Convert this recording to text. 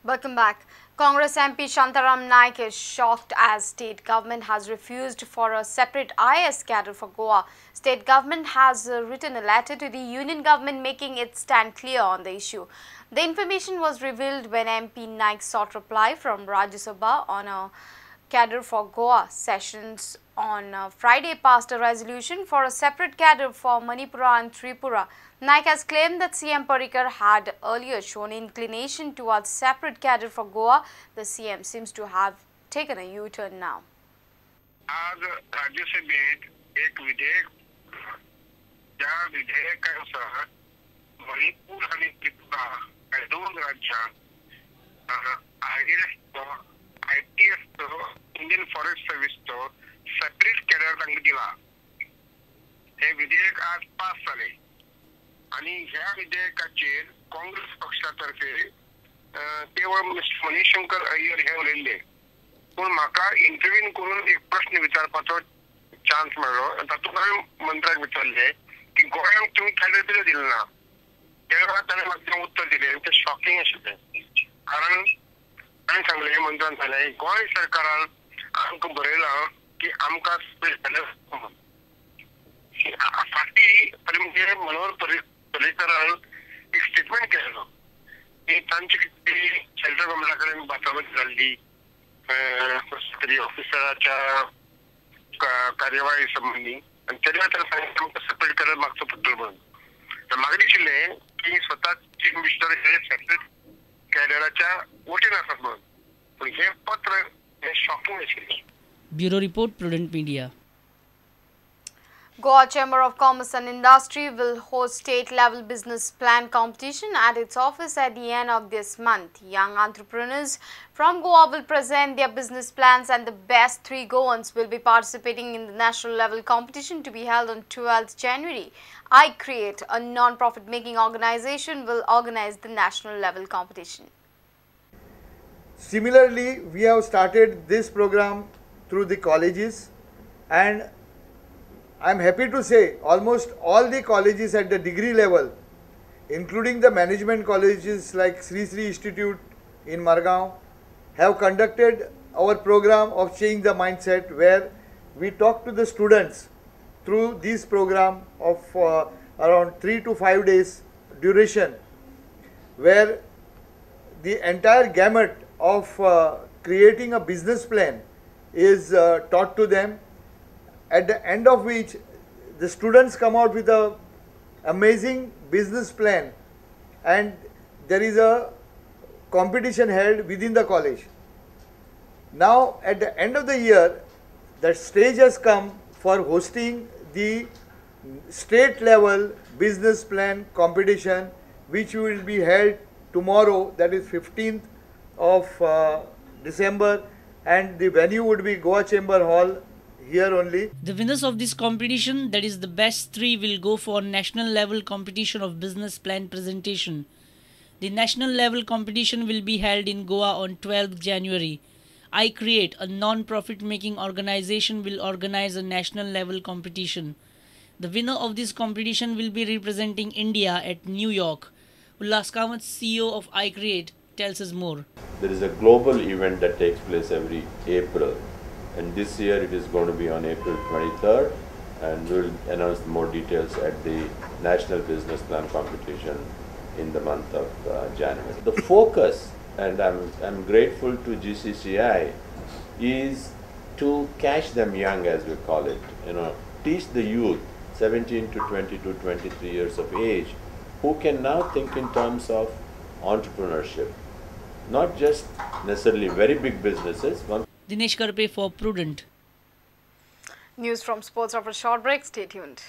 Welcome back. Congress MP Shantaram Naik is shocked as state government has refused for a separate IS cadre for Goa. State government has written a letter to the union government making its stand clear on the issue. The information was revealed when MP Naik sought reply from Rajya Sabha on a cadre for Goa. Sessions on Friday passed a resolution for a separate cadre for Manipura and Tripura. Naik has claimed that CM Parrikar had earlier shown inclination towards separate cadre for Goa. The CM seems to have taken a U-turn now. आज राज्यसभेत एक विधेयक, ज्या विधेयकानुसार मणिपूर आणि त्रिपुरा या दोन राज्यात IPS Indian forest सर्व्हिसचो सेपरेट कॅडर तांकां दिला. हे विधेयक आज पास जालें आनी ह्या विधेयकाचेर काँग्रेस पक्षा तर्फे केवळ मनीशंकर अय्यर हे उलयल्ले, पूण म्हाका इंटरव्यून करून एक प्रश्न विचारपाचो चान्स मेळ्ळो आनी तातूंत हांवें मंत्र्याक विचारलें की गोंयांक तुमी कॅडर कितें दिलें ना. त्या वेळार ताणें म्हाका उत्तर दिलें तें शॉकिंग आशिल्लें, कारण ताणें सांगलें, मंत्र्यान सांगलें गोंय सरकारान आमकां बरयलां की आमकां फाटीं म्हणजे मनोहर पर्रीकरान एक स्टेटमेंट केल्लो की तांची कितें सेंट्रल गव्हर्मेंटा कडेन बाचाबाची जाल्ली तरी ऑफिसराच्या कार्यवाही संबंदी आनी तेन्ना ताणें सांगलें आमकां सेपरेट कॅडर मागचो पडटलो म्हणून. म्हाका दिशिल्लें की स्वता चीफ मिनिस्टर हे सेपरेट कॅडराच्या वटेन आसात म्हणून, पूण हें पत्र हें शॉकिंग आशिल्लें. Bureau Report, Prudent Media. Goa Chamber of Commerce and Industry will host state-level business plan competition at its office at the end of this month. Young entrepreneurs from Goa will present their business plans and the best 3 Goans will be participating in the national-level competition to be held on 12th January. iCreate, a non-profit making organization, will organize the national-level competition. Similarly, we have started this program through the colleges, and I am happy to say almost all the colleges at the degree level, including the management colleges like Sri Sri Institute in Margao, have conducted our program of Change the Mindset, where we talk to the students through this program of around 3 to 5 days duration, where the entire gamut of creating a business plan is taught to them, at the end of which the students come out with a amazing business plan, and there is a competition held within the college. Now at the end of the year, the stage has come for hosting the state level business plan competition, which will be held tomorrow, that is 15th of December, and the venue would be Goa Chamber Hall here only. The winners of this competition, that is the best 3, will go for national level competition of business plan presentation. The national level competition will be held in Goa on 12th January. iCreate, a non-profit making organization, will organize a national level competition. The winner of this competition will be representing India at New York. Ullas Kamath, CEO of iCreate, tells us more. There is a global event that takes place every April, and this year it is going to be on April 23rd, and we will announce more details at the National Business Plan Competition in the month of January. The focus, and I'm grateful to GCCI, is to catch them young, as we call it, you know, teach the youth 17 to 22, 23 years of age, who can now think in terms of entrepreneurship, not just necessarily very big businesses. Dinesh Karpe for Prudent. News from sports after a short break. Stay tuned.